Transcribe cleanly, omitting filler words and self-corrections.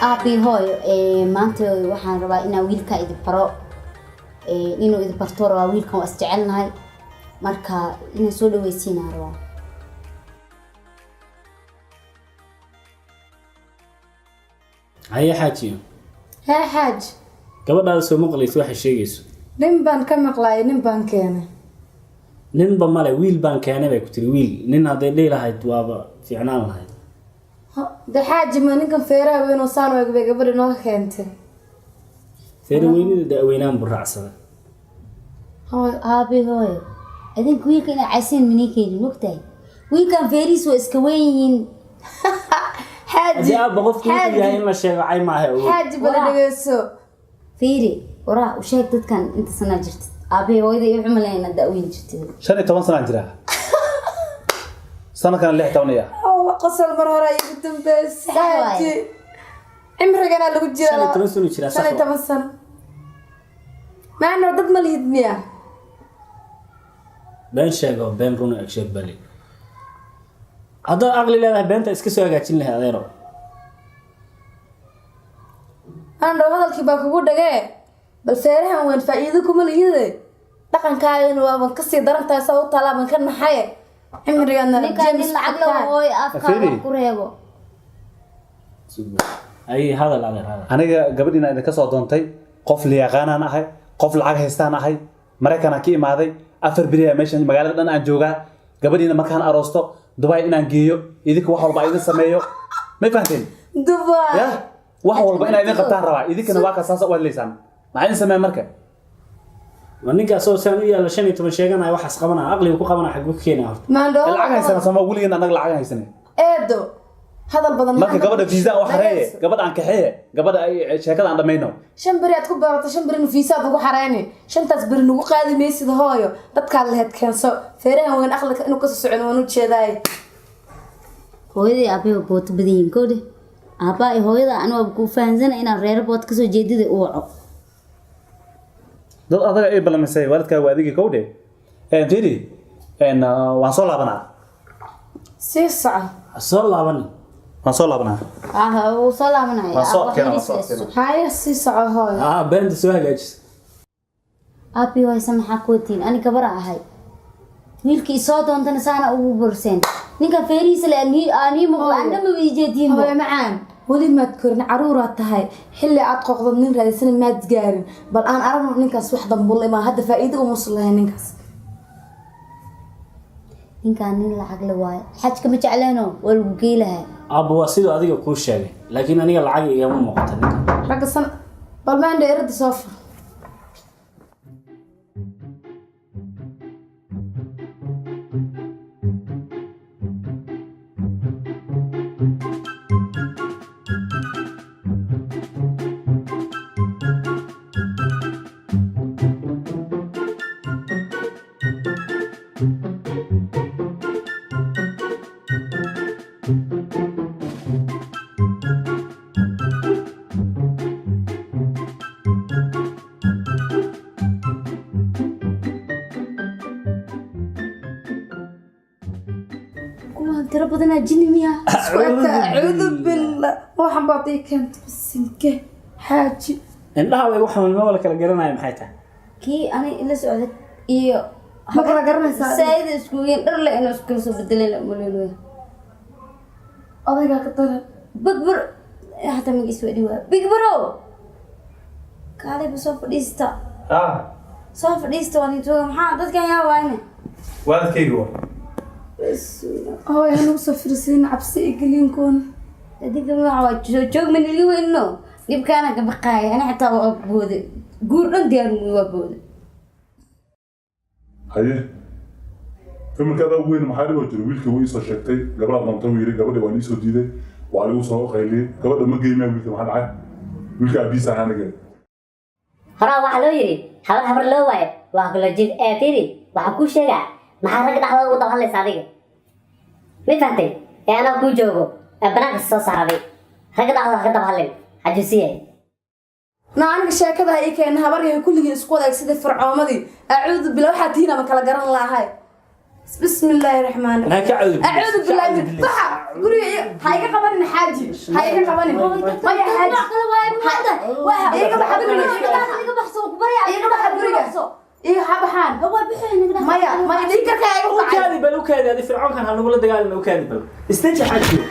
Aabi, hooyo, maanta waxaan rabaa inaan wiilka idin baro, inuu idin barto rabaa. Wiilkan waa isjecelnahay, marka inaan soo dhaweysiinaan rabaa. Haye xaajiyo. Hee xaaj. Gabadhaada soo maqlaysa waxay sheegayso? Nin baan ka maqlaayay, nin baan keenay. Ninba male, wiil baan keenay bay ku tiri. Wiil nin hadday dhihi lahayd waaba fiicnaan lahayd. De xaaji, ma ninkan feeraha weyn oo saan u eg bay gabadha inoo keentay? Feere weynida da-weynaan buu raacsaday. Aabi, hooyo, idinka wiilka inaa caysiin minii keenin, mogtahay wiilkan feerihiis waa iska weyn yihiin. Xaaji. Haddii aabba qofku wuxuu yahay in la sheego cay maaha, ogow. Xaaji, bala dhegeyso. Fiiri, waraa u sheeg dadkan inta sanaa jirtid. Aabe, hooyada iyo wuxuu malaya inaad da-weyn jirtid. 15 sanaan jiraa, sanadkana 16 iya. La qosol mar hore ay igu dambeysay. Sax waaye. Xaaji, cimriganaa lagu jiraa. 15 sano jiraa, sax. 15 sano maano dad ma lihid miya? Been sheego, been runa eg sheeg bali. Haddaad aqli leedahay beenta iska soo hagaajin lahayd, adeero. Andhow, hadalkii baa kugu dhagee. Bal feerahan weyn faa'iido kuma lihide, dhaqankaagana waaban kasii daran tahay, saa u taalaaban ka naxaye cimrigaadna. Ninkan nin lacag la hooyo, afkaa Fiiri. wax ku reebo. Ay hadal, adeer, hadal. Aniga gabadhiina idinka soo doontay, qof liyaqaanaan ahay, qof lacag haystaan ahay, Maraykanaan ka imaaday, 4 beri ayaa meeshan magaalada dhan aan joogaa. Gabadhiina markaan aroosto Dubai inaan geeyo, idinka wax walba idin sameeyo, may fahanteen? Dubai. Ya wax walba inaa idin qabtaan rabaa, idinkana waa ka saasa u hadlaysaan. Maxaa idin sameeya marka? Ma ninka asagoo saan u yaalla 15 sheeganaya waxaas qabanaya, aqliga ku qabanaya, xaguu ka keenaya horta? Maandhow. Lacag haysana sooma weligeena annaga lacag haysanay. Eedo, hadal badan. Marka gabadha visa aan u xareeye, gabadha aan kaxeeye, gabadha sheekada aan dhamayno. 5 beri aad ku barato, 5 berina fiisaad ugu xareyni, shantaas beri nagu qaadi maysid. Hooyo, dadkaad laheyd keenso. Feerahan weyn aqliga inuu kasoo socon waan u jeedaay. Hooyadii aabbahay waa booto badan yihiin kowdhe. Aabbaa iyo hooyada ani waaba kuu fahansana inaan reero boot kasoo jeedida u waco. Dad adaga ay balamisay, waalidkaa waa adigii kowdhe. Firi, waan soo laabanaa. Sii soco. Ha soo laabanin. Waan soo laabanaa. Ah, wuu soo laabanaya. Waan soo Aabba keenaa, waan xiriis soo leh. keenaa. Haya, sii soco hooyo. Aa beenta soo hagaajisa. Aabi hooyse, maxaa ku watiin? Ani gabara ahay, wiilkii isoo doontana saana ugu borseen. Ninkan feerihiisa le aan ii muuqdo, aan dhamaba ii jeediinbo. Hooyo macaan, weli maad korin, caruuraad tahay. Xilli aad qoqdo nin raadisana maad gaarin. Bal aan aragno ninkaas wax dambulla imaan. Hadda faa'iido uma lahayn ninkaas. Ninkaan nin lacag le waayo, xajka ma jecleeno, waa lagu gey lahaa. Aabba, waa siduu adiga kuu sheegay, laakiin aniga lacag igama muuqata ninka. Ragga san bal maandha erada soo fur. Kuwaan tiro badanaa, jinni miya? Acuudu billah, waxan baad ii keentay, bisinke xaaji. Indhaha way waxaan ma wala kala garanaya, maxay tahay? Kii ani ila socda iyo Ma kala garanaysaa? Saayida iskuugeen dhar le inuu iskala soo bedeleen maleelooya. Odaygaa ka daran. Big bro, xataa magiis waa dhiwaa. Big bro, kaalayba soo fadhiista. Soo fadhiista, waan jooga. Maxaa dadkan yaa waayne? Waalidkayga waa. Hooyo, hanagu soo firisiin cabsi iyo geliinkoona. Adinka magaca waa soo joog manili weyno, dhibkaana ka baqaaya. Ani xitaa waa booday, guur dhan diyaar muy, waa booday. Haye, familkaada ugu weyn, maxaa dhiboo jira? Wiilka wuu iisoo sheegtay, gabadhaa doontay wuu yidhi, gabadhi waan iisoo diiday, waa ligu soo qayliyey. Gabadha ma geymaya wiilka, maxaa dhacay? Wiilka aabihiisa ahaa aniga. Horaa waxaa loo yidhi habar habar loo waayo waa kula jid. Ee fiiri, waxaan kuu sheegaa, maxaa ragga dhexdooda ugu daba hadlaysa adiga? Ma fahantay? Ee anaa kuu joogo ee banaanka soo saaraday, ragga dhexdooda ha ka daba hadlin, xajuusiye. Na aniga sheekada ha ii keena. Habaryahay, kulligii isku wadaag sidii fircoomadii. Acuudu bila, waxaa tihiin ama kala garan lahay. بسم الله الرحمن Naa الرحيم. ka cawdi. أعوذ بالله من صح. قولي هاي قبل حاجي، هاي قبل ما يا حاجي. iga baxa guriga. Iga baxso, ku barya. Iga baxa guriga. Iga habaxaan. Waa bixin. Maya, maya, dhiig karkaa iga U kacay. kaadi bal, u kaadi. Adi fircoonkan ha nagula dagaalin, u kaadi bal. Istaji xaajiyo.